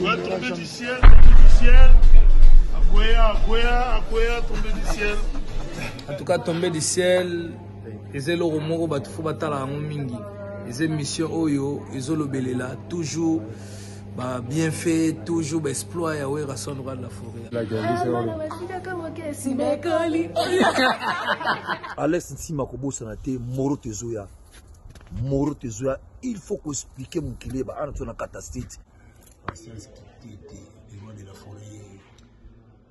Va tomber du ciel, tomber du ciel. Akwea, akwea, akwea, tomber du ciel. En tout cas, tomber du ciel, eza eloko moko bato fo batala yango mingi. Eza émission oyo ezolobelela toujours ba bienfait, toujours ba exploit ya Werrason roi de la forêt. Alex Ntima kobosana te moro tezoya moro tezoya il faut koexplike mokili ba ana na kata state Patience Kitete, le roi de la forêt.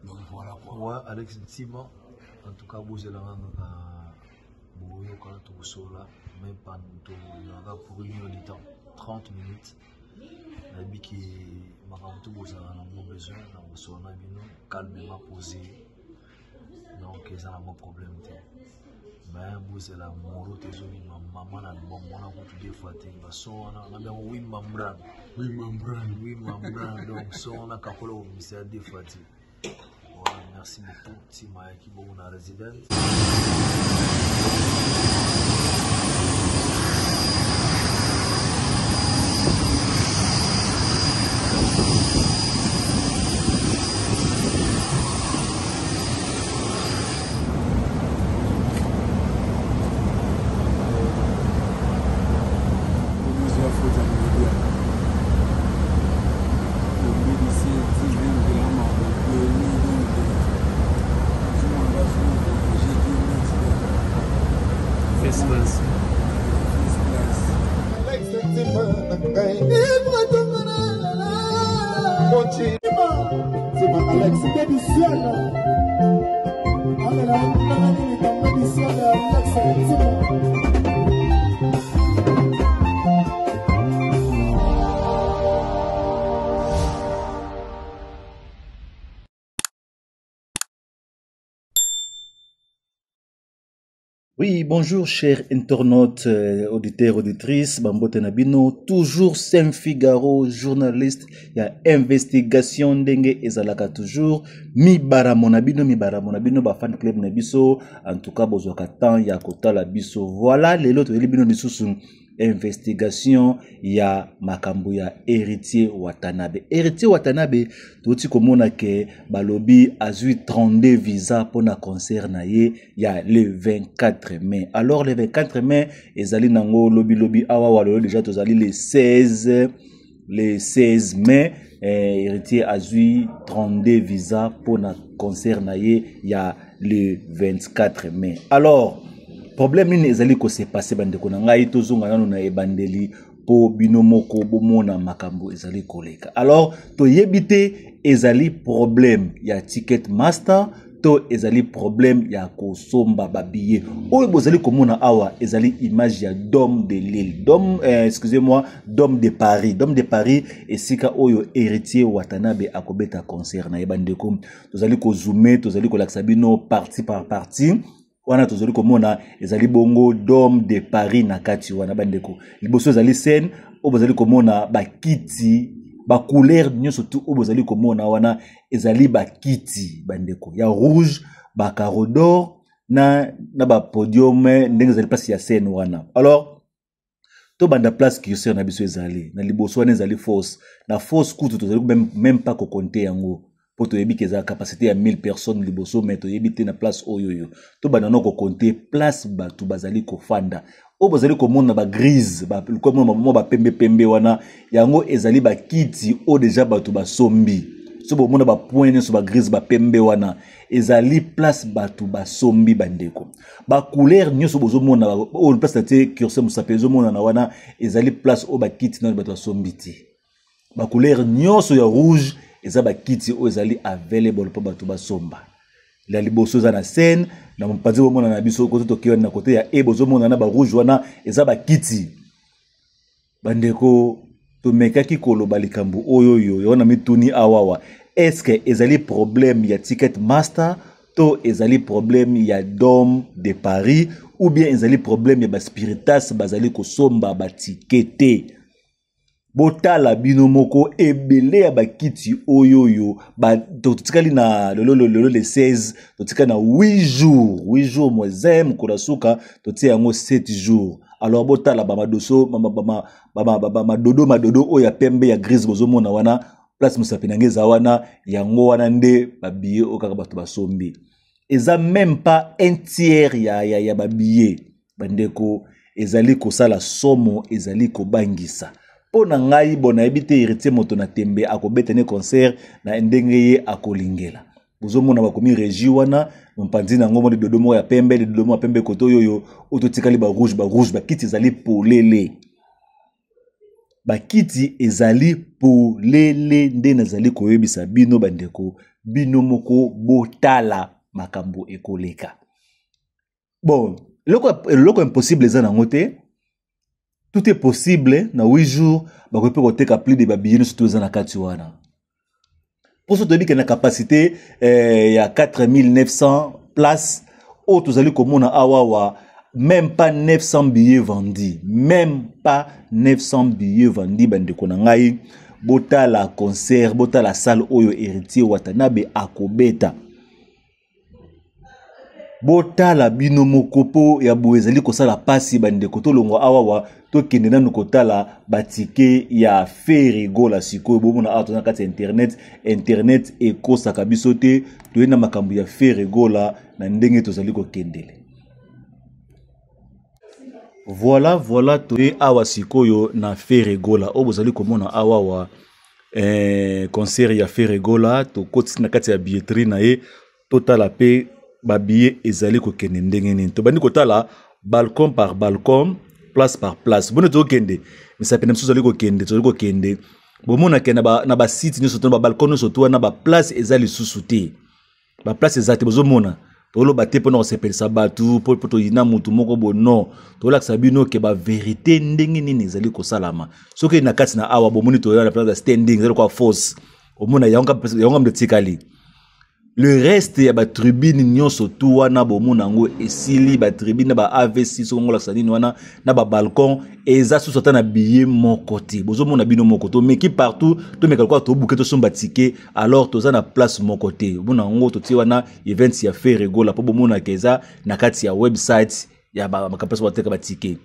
Donc voilà quoi. Ouais, Alex Ntima, en tout cas, bozelanga kaka boyoka tokosola même pas toyaka pour une heure du temps 30 minutes nayebi ke makambo to bozala nango besoin na kosola na bino calmement posé donc eza nango problème te mais bozela moro te ezobima mama na album wana kutu deux fois te bason wana na biango wimambran wimambran wimambran donc son wana kakola kobimisa ya deux fois te. Voilà, merci beaucoup ntima ayaki bongo na resident. Oui, bonjour chers internautes, auditeurs, auditrices, bambote na bino, toujours Saint Figaro, journaliste ya investigation ndenge ezalaka toujours, mibaramo na bino, mibaramo na bino, ba fan club na biso, en tout cas bozwaka temps ya kotala biso. Voilà, lelo toyeli bino lisusu investigation ya makambo ya Héritier Watanabe. Héritier Watanabe toti komona ke balobi azwi 32 visa pona concert na ye ya le 24 mai. Alors le 24 mai ezali nango lobi lobi awa wa lelo déjà tozali le 16, le 16 mai. Héritier azwi 32 visa pona concert na ye ya le 24 mai. Alors problème nini ezali ko se passer bandeko na ngai, tozonga nanu na ebandeli po bino moko bomona makambo ezali koleka. Alors toyebi te ezali problème ya ticket master to ezali problème ya kosomba ba billet. Oyo bozali komona awa ezali image ya Dôme de Lille, Dôme excusez-moi, Dôme de Paris, Dôme de Paris esika oyo Héritier Watanabe akobeta concert na ye. Bandeko tozali kozoomer, tozali kolakisa bino partie par partie. Wana tozali komona ezali bongo Dôme de Paris na kati wana bandeko. Liboso ezali scène oyo bozali komona bakiti, ba couleur nyonso tu oyo bozali komona wana ezali bakiti bandeko ya rouge, ba carreau d'or na ba podium ndenge ezali place ya scène wana. Alors tobanda place curseur na biso ezali na liboso wana ezali fosse. Na fosse kutu tozali même pas kokonte yango po toyebi ke eza capacité ya 1000 personnes liboso, mais toyebi te na place oyo oyo. Tobanda na kokonte place bato bazali kofanda. Oyo bazali komona ba grise, ba, lokola mona mwa ba pembe pembe wana, yango ezali ba kiti oyo deja bato basombi. So bomona ba point nyonso ba grise ba pembe wana ezali place bato basombi bandeko. Ba couleur nyonso bozomona, oyo place na tie curseur mosapi ezomona na wana ezali place oyo ba kiti nano bato basombi te. Ba couleur nyonso ya rouge eza ba kiti oyo ezali available mpo bato basomba. La liboso eza na scène, na mopanzi bomona na biso kote tokewa na kote ya e bozomona na ba rouge wana eza ba kiti. Bandeko tomekaki koloba likambo oyo oyo yango na mituni awawa, est-ce que ezali problème ya ticket master to ezali problème ya Dôme de Paris ou bien ezali problème ya ba spiritas bazali kosomba ba ticket te? Botala bino moko ebele ya bakiti oyo oyo, ba, totikali na lelo, lelo, lelo le 16, totikali na 8 jours, 8 jours moins 1, mokolo ya suka totie yango 7 jours. Alors botala ba madoso, ba, ba, ba, ba, ba, ba, ba, madodo, madodo oyo ya pembe ya grise bozomona wana. Place mosapi na ngai eza wana, yango wana nde babillet oyo kaka bato basombi. Eza même pas un tiers ya babillet. Bandeko, ezali kosala somo, ezali kobangisa. Mpo na ngai, bo nayebi te Héritier moto na tembe akobeta ne concert na ndenge ye akolingela. Bozomona bakomi régie wana, mopanzi na yango moni dodo moko ya pembe, dodo moko ya pembe kote oyo oyo oyo totikali ba rouge, ba rouge, bakiti ezali polele. Bakiti ezali polele nde nazali koyebisa bino bandeko, bino moko botala makambo ekoleka. Bon, eloko impossible eza nango te, tout est possible. Na 8 jours bakoki mpe koteka plus de babillet nyonso to eza na kati wana. Mposo toyebi ke na capacité ya 4900 place oyo tozali komona awawa, même pas 900 billets vendus, même pas 900 billets vendus. Bandeko na ngai, botala concert, botala salle oyo Héritier Watanabe akobeta. Botala bino moko mpo ya boye ezali kosala pasi. Bandeko, tolongwa awawa, tokende nanu kotala batike ya Ferre Gola. Sikoyo bomona awa toza na kati ya internet, internet ekosaka biso te. Toye na makambo ya Ferre Gola na ndenge tozali kokendele. Voilà, voilà, toye awa sikoyo na Ferre Gola oyo bozali komona awawa, concert ya Ferre Gola. Tokotisi na kati ya billetterie na ye, totala mpe babillet ezali kokende ndenge nini. Tobandi kotala balcon par balcon, place par place. Boni tokende misapi na biso tozali kokende, tozali kokende. Bomonake na basite nyonso to na babalcon nyonso to wana, baplace eza lisusu te, baplace eza te. Bozomona, toloba te mpona kosepelisa bato, mpo toyina motu moko bo non, tolakisa bino ke baverité ndenge nini ezali kosalama. Soki na kati na awa bomoni toya na place ya standing, eza lokola fosse. Omona yango yango etikali, le reste ya batribune nyonso tu wana bomona yango esili. Batribune na ba avc, soki ngolakisa nini wana na babalcon, eza susu ata na billet moko te. Bozomona bino moko, tomeki partout, tomeka lokola tobuke tosomba ticket, alors toza na place moko te. Omona yango totie wana events ya Ferre Gola mpo bomonaka eza na kati ya website ya makambo bateka batike.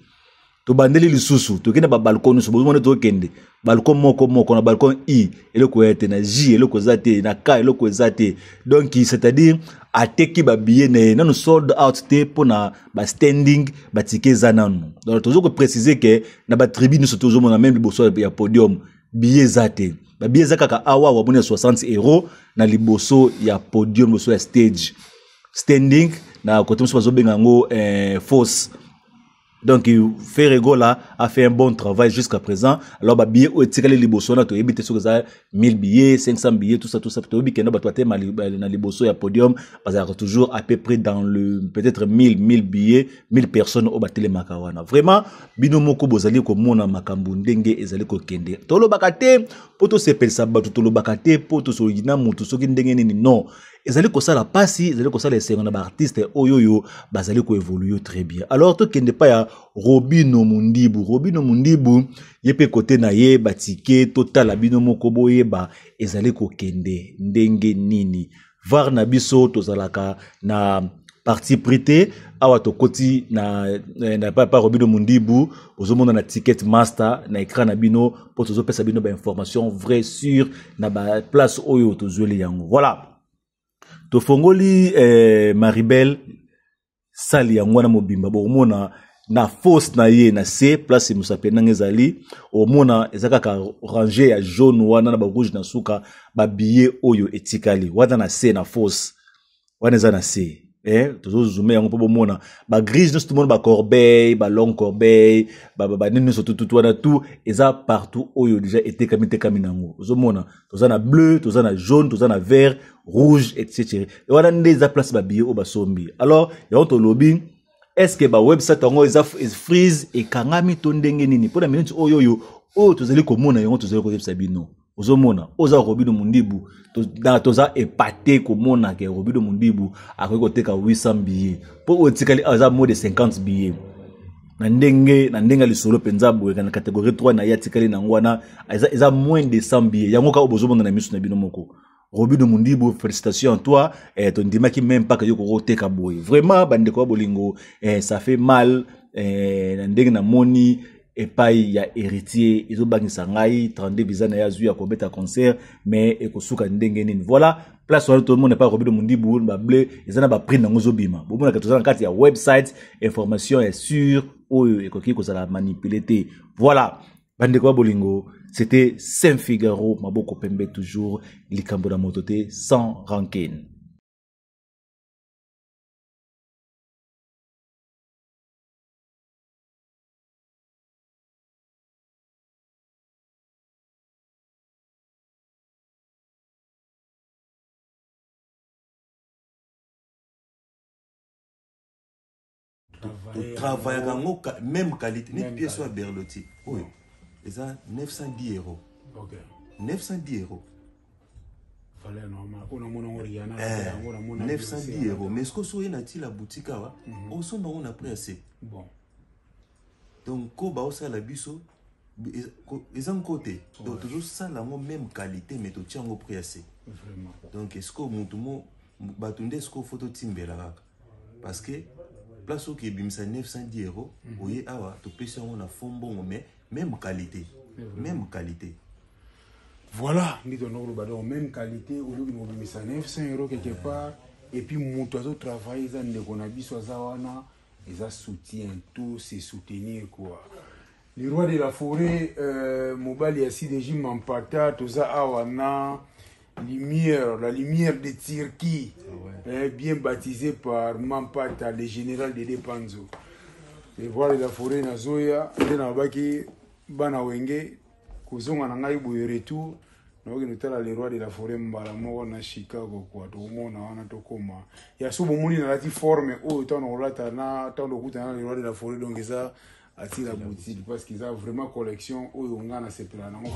Tobandeli lisusu, tokende ba balcon nyonso. Bozomona, tokende balcon moko moko. Na balcon I eloko ya te, na J eloko eza te, na K eloko eza te. Donc c'est-à-dire ateki babillet na ye nanu sold out te. Mpo na bastanding, batike eza nanu. Donc tozo koprécise ke na batribu nyonso tozomona, même liboso ya podium, billet eza te. Babillet eza kaka awa wamoni ya 60 euro na liboso ya podium, liboso ya stage, standing na kote mosusu bazobenga yango fosse. Donc Ferre Gola a fait un bon travail jusqu'à présent. Alors ba billet oyo etikali liboso wana, toyebi te soki eza 1000 billets, 500 billets, tout ça, tout ça. Toyebi kende bato batema na liboso ya podium bazalaka toujours à peu près dans le peut-être 1000 billets, 1000 personnes oyo batelemaka wana. Vraiment, bino moko bozali komona makambo ndenge ezali kokende. Tolobaka te mpo tosepelisa bato, tolobaka te mpo tosolina motu soki ndenge nini, non. Ezali kosala pasi, ezali kosala esengo na baartiste oyo oyo bazali koévolue très bien. Alors tokende pa ya Robino Mundibu. Robino Mundibu ye mpe kote na ye batike, totala bino moko boyeba ezali kokende ndenge nini. Var na biso tozalaka na parti pris te. Awa tokoti na pa Robino Mundibu, ozomona na Ticket Master na écran na bino, mpo tozopesa bino bainformation vrai sur na baplace oyo tozweli yango. Voilà, tofongoli Maribel sali yango wana mobimba. Bokomona na fosse na ye na se, place mosapi ndenge ezali, omona eza kaka range ya jaune wana na barouge na suka. Babillet oyo etikali wana na se na fosse wana eza na se, tozozume yango mpo bomona bagrise nyonso, tomona bacorbeille, balongue corbeille, banini nyonso tututu wana, tout eza partout oyo déjà etekami tekami nango. Ozomona toza na bleu, toza na jaune, toza na vert, rouge, etc. Wana nde eza place babillet oyo basombi. Alors yango tolobi, est ce que bawebsite yango eza freeze, ekangami to ndenge nini? Mpo na minute oyo tozali komona yango, tozali koyebisa bino. Ozomona oza Robino Mundibu, toza epate komona ke Robino Mundibu akoki koteka 800 billets, mpo oyo etikali awa eza moins de 50 billets. Na ndenge ya lisolo mpenza boye, na catégorie 3 na ye atikali nango wana eza moins de 100 billets. Yango kaka oyo bozomona na miso na bino moko. Robino Mundibu, félicitations à toi. Tondimaki même pas que yo koteka boye. Vraiment, bandeko ya bolingo, ça fait mal na ndenge namoni. epai ya héritier ezobangisa ngai 32 visa na ye azwi ya kobeta concert mais ekosuka ndenge nini. Voilà place wana tomona epai Robino Mundibu bable eza na baprix nango ezobima. Bomonaka toza na kati ya website, information ya sur oyo ekoki kozala manipule te. Voilà bandeko ya bolingo, c'était Saint Figaro, maboko pembe toujours, likambo na moto te, sans rancune. Totravaillaka yango même qualité neti pièce oyo ya Berlotti oyo eza 910 euros. 910 euros, 910 euros. Mais soki oso oye na ti la boutique awa, osomba yango na prix ya se. Donc ko baosala biso eza nko te. Donc tozosala yango même qualité, mais totia yango prix ya se. Donc esiko motu mo bato nde esiko fo totimbela kaka, parce que place oyo ebimisa 910 euros, oye awa topesi yango na fond mbongo, mais même qualité, même qualité. Voilà nde tondo koloba. Donc même qualité, oluki kobimisa 900 euros quelque part, et puis moto azotravaille eza ndeko na biso aza wana, eza soutien, tout se soutenir quoi. Le roi de la forêt, mobali ya CDJ Mampata, toza awa na lumière, la lumière de Turquie, bien baptisé par Mampata, le général de Depanzo, le roi de la forêt. Nazoya nde nalobaki bana Wenge kozonga na ngai boye, retour nakokende kotala le roi de la forêt mbala moko na Chicago kwa tokomona wana tokóma ya so. Bomoni nalati forme oyo ntango nakolata na ntango tokutana na le roi de la forêt. Donc eza Atila Boutique parce que eza vraiment collection oyo nga nasepela nango.